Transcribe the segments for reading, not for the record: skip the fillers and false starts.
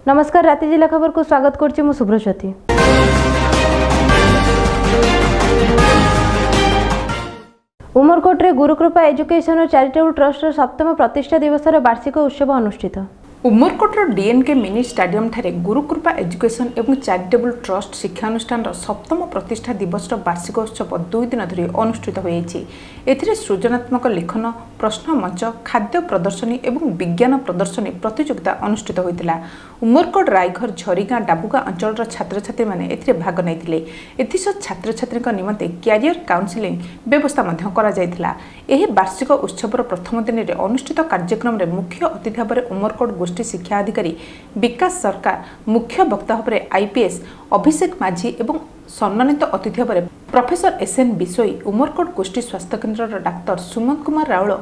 ନମସ୍କାର, ରାତି ଜିଲ୍ଲା ଖବରକୁ ସ୍ୱାଗତ କରୁଛି ମୁଁ ଶୁଭ୍ରଜ୍ୟୋତି। ଉମରକୋଟରେ ଗୁରୁକୃପା ଏଜୁକେସନ ଓ ଚାରିଟେବୁଲ ଟ୍ରଷ୍ଟର ସପ୍ତମ ପ୍ରତିଷ୍ଠା ଦିବସର ବାର୍ଷିକ ଉତ୍ସବ ଅନୁଷ୍ଠିତ। ଉମରକୋଟର ଡିଏନ୍କେ ମିନି ଷ୍ଟାଡିୟମଠାରେ ଗୁରୁକୃପା ଏଜୁକେସନ ଏବଂ ଚାରିଟେବୁଲ ଟ୍ରଷ୍ଟ ଶିକ୍ଷାନୁଷ୍ଠାନର ସପ୍ତମ ପ୍ରତିଷ୍ଠା ଦିବସର ବାର୍ଷିକ ଉତ୍ସବ 2 ଦିନ ଧରି ଅନୁଷ୍ଠିତ ହୋଇଯାଇଛି। ଏଥିରେ ସୃଜନାତ୍ମକ ଲିଖନ, ପ୍ରଶ୍ନ ମଞ୍ଚ, ଖାଦ୍ୟ ପ୍ରଦର୍ଶନୀ ଏବଂ ବିଜ୍ଞାନ ପ୍ରଦର୍ଶନୀ ପ୍ରତିଯୋଗିତା ଅନୁଷ୍ଠିତ ହୋଇଥିଲା। ଉମରକୋଟ, ରାଇଘର, ଝରିଗାଁ, ଡାବୁଗାଁ ଅଞ୍ଚଳର ଛାତ୍ରଛାତ୍ରୀମାନେ ଏଥିରେ ଭାଗ ନେଇଥିଲେ। ଏଥିସହ ଛାତ୍ରଛାତ୍ରୀଙ୍କ ନିମନ୍ତେ କ୍ୟାରିୟର କାଉନସିଲିଂ ବ୍ୟବସ୍ଥା ମଧ୍ୟ କରାଯାଇଥିଲା। ଏହି ବାର୍ଷିକ ଉତ୍ସବର ପ୍ରଥମ ଦିନରେ ଅନୁଷ୍ଠିତ କାର୍ଯ୍ୟକ୍ରମରେ ମୁଖ୍ୟ ଅତିଥି ଭାବରେ ଉମରକୋଟ ଗୋଷ୍ଠୀ ଶିକ୍ଷା ଅଧିକାରୀ ବିକାଶ ସରକାର, ମୁଖ୍ୟ ବକ୍ତା ଭାବରେ ଆଇପିଏସ୍ ଅଭିଷେକ ମାଝୀ ଏବଂ ସମ୍ମାନିତ ଅତିଥି ଭାବରେ professor S N Bishoi, Umarkot ଗୋଷ୍ଠୀ ସ୍ୱାସ୍ଥ୍ୟକେନ୍ଦ୍ରର ଡାକ୍ତର ସୁମନ୍ତ କୁମାର ରାଉଳ,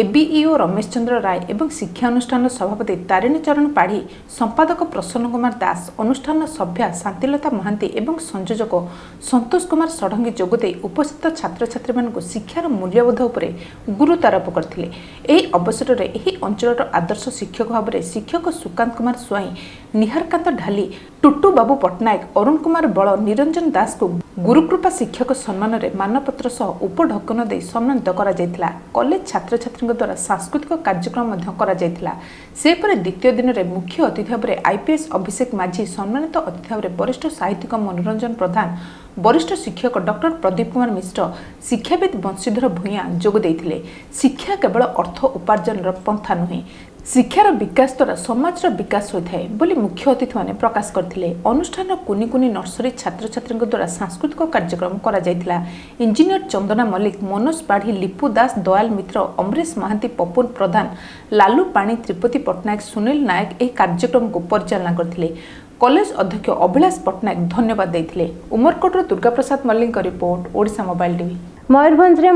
ଏବିଇଓ ରମେଶ ଚନ୍ଦ୍ର ରାୟ ଏବଂ ଶିକ୍ଷାନୁଷ୍ଠାନର ସଭାପତି ତାରିଣୀ ଚରଣ ପାଢ଼ୀ, ସମ୍ପାଦକ ପ୍ରସନ୍ନ କୁମାର ଦାସ, ଅନୁଷ୍ଠାନର ସଭ୍ୟା ଶାନ୍ତିଲତା ମହାନ୍ତି ଏବଂ ସଂଯୋଜକ ସନ୍ତୋଷ କୁମାର ଷଢ଼ଙ୍ଗୀ ଯୋଗଦେଇ ଉପସ୍ଥିତ ଛାତ୍ରଛାତ୍ରୀମାନଙ୍କୁ ଶିକ୍ଷାର ମୂଲ୍ୟବୋଧ ଉପରେ ଗୁରୁତ୍ୱାରୋପ କରିଥିଲେ। ଏହି ଅବସରରେ ଏହି ଅଞ୍ଚଳର ଆଦର୍ଶ ଶିକ୍ଷକ ଭାବରେ ଶିକ୍ଷକ ସୁକାନ୍ତ କୁମାର ସ୍ୱାଇଁ, ନିହାରକାନ୍ତ ଢାଲି, ଟୁଟୁ ବାବୁ ପଟ୍ଟନାୟକ, ଅରୁଣ କୁମାର ବଳ, ନିରଞ୍ଜନ ଦାସଙ୍କୁ ଗୁରୁକୃପା ଶିକ୍ଷକ ସମ୍ମାନରେ ମାନପତ୍ର ସହ ଉପଢୌକନ ଦେଇ ସମ୍ମାନିତ କରାଯାଇଥିଲା। କଲେଜ ଛାତ୍ରଛାତ୍ରୀଙ୍କ ଦ୍ୱାରା ସାଂସ୍କୃତିକ କାର୍ଯ୍ୟକ୍ରମ ମଧ୍ୟ କରାଯାଇଥିଲା। ସେହିପରି ଦ୍ୱିତୀୟ ଦିନରେ ମୁଖ୍ୟ ଅତିଥି ଭାବରେ ଆଇପିଏସ୍ ଅଭିଷେକ ମାଝୀ, ସମ୍ମାନିତ ଅତିଥି ଭାବରେ ବରିଷ୍ଠ ସାହିତ୍ୟିକ ମନୋରଞ୍ଜନ ପ୍ରଧାନ, ବରିଷ୍ଠ ଶିକ୍ଷକ ଡକ୍ଟର ପ୍ରଦୀପ କୁମାର ମିଶ୍ର, ଶିକ୍ଷାବିତ୍ ବଂଶୀଧର ଭୂୟାଁ ଯୋଗ ଦେଇଥିଲେ। ଶିକ୍ଷା କେବଳ ଅର୍ଥ ଉପାର୍ଜନର ପନ୍ଥା ନୁହେଁ, ଶିକ୍ଷାର ବିକାଶ ଦ୍ୱାରା ସମାଜର ବିକାଶ ହୋଇଥାଏ ବୋଲି ମୁଖ୍ୟ ଅତିଥିମାନେ ପ୍ରକାଶ କରିଥିଲେ। ଅନୁଷ୍ଠାନର କୁନି କୁନି ନର୍ସରୀ ଛାତ୍ରଛାତ୍ରୀଙ୍କ ଦ୍ୱାରା ସାଂସ୍କୃତିକ କାର୍ଯ୍ୟକ୍ରମ କରାଯାଇଥିଲା। ଇଞ୍ଜିନିୟର ଚନ୍ଦନା ମଲ୍ଲିକ, ମନୋଜ ପାଢ଼ୀ, ଲିପୁ ଦାସ, ଦୟାଲ ମିତ୍ର, ଅମରେଶ ମହାନ୍ତି, ପପୁନ ପ୍ରଧାନ, ଲାଲୁ ପାଣି, ତ୍ରିପତି ପଟ୍ଟନାୟକ, ସୁନୀଲ ନାୟକ ଏହି କାର୍ଯ୍ୟକ୍ରମକୁ ପରିଚାଳନା କରିଥିଲେ। କଲେଜ ଅଧ୍ୟକ୍ଷ ଅଭିଳାଷ ପଟ୍ଟନାୟକ ଧନ୍ୟବାଦ ଦେଇଥିଲେ। ଉମରକୋଟରୁ ଦୁର୍ଗାପ୍ରସାଦ ମଲ୍ଲିକଙ୍କ ରିପୋର୍ଟ, ଓଡ଼ିଶା ମୋବାଇଲ ଟିଭି। ମୟୂରଭଞ୍ଜରେ